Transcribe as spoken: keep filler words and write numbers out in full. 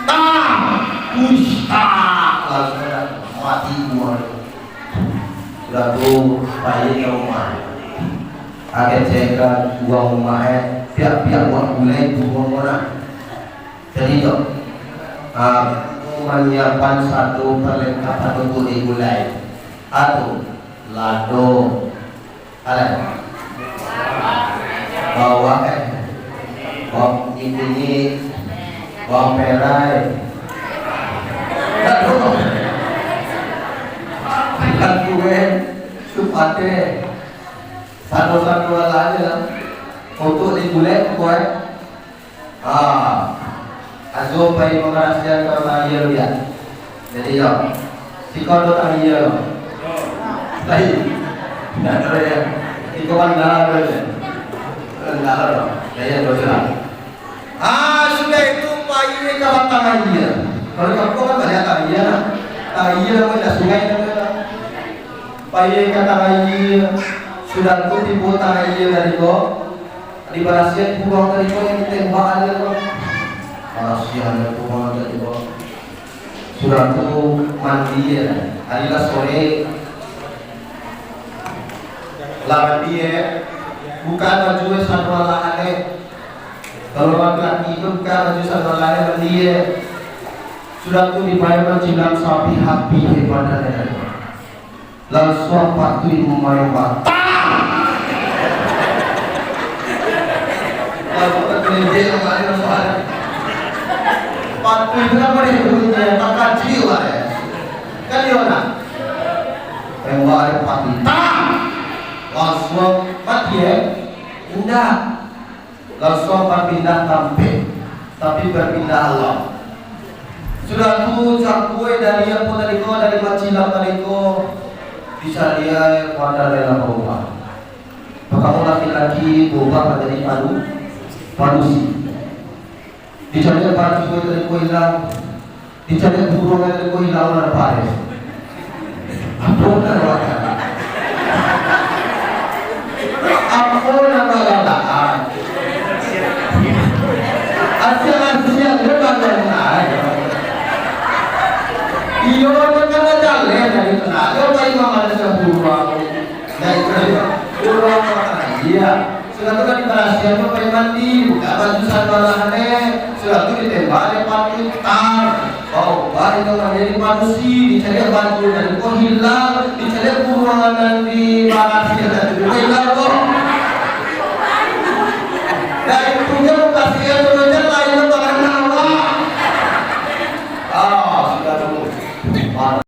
Tak! Uish, tak! Langsuang dah mati buah tu. Sudah tu, pai ka rumah. Kecek ka urang rumah, eh, piak-piak buah gulai buruang ko nah. Jadi tu, ah, manyiapkan satu perlengkapan untuk digulai. Atu, lado, Alah. Bawang, eh. Bawang kunyik-kunyik. Bawang perai. Ikan turen. Supate. Sado-sado alah ajo lah. Untuk digulai, kuat. Ah, Ajo pai mamarasian ka rumah aia lu, ya. Jadi, yo, siko ado tang aia lo. Lai. Ndak ado, ya. Siko kan ndak ado, ya. Ndak ado. Ya, ya, ado lah. Ah, sudah itu pai ka batang aia. Kalau di kampuang kan banyak tang aia, nah. Tang aia namonyo indak sungai namonyo, nah. Pai ka tang aia, sudah tu tibo tang aia tadi ko, dibarasiahan puruang tadi ko, nan ditembak aia ko. Barasiahan puruang tadi ko. Sudah tu mandi, ya. Hari lah sore. Lah mandi, ya. Buka baju, ya, sando alah, ya. Kalau laki-laki tu buka baju sando alah, ya, mandi, ya. Sudah tu dibayar mancilang sapi-sapi, ya, badan, ya. Langsuang patuik main batang. Langsuang tergelendek, langsuang. Patuik tu kan boleh bunyi, takaji lah, ya. Kan iyo, nah? Tembak ada patuik. Tang! Langsuang mati, ya? Indak. Langsuang bapindah tampek, tapi bapindah alam. Sudah tu, cakue dari apo tadi ko, dari mancilang tadi ko, dicaliak, eh, badan lah barubah. Partamo laki-laki barubah manjadi padu-, padusi. Dicaliak baju tadi ko ilang. Dicaliak buruang tadi ko ilang, lah pares. Apo nan awak cari? Apo nan awak gadang? Asiang-asiang jo badan naik. Iyo, nyo kan lah jaleh dari tengah. Yo, pai mamareso buruang. Naik buruang, iyo. Sudah tu kan dibarasiahan tu, pai mandi, buka baju sando alah, ne. Sudah tu ditembak dek patuik, tang. Baubah itu manjadi padusi, dicaliak baju tadi ko ilang, dicaliak buruang nan di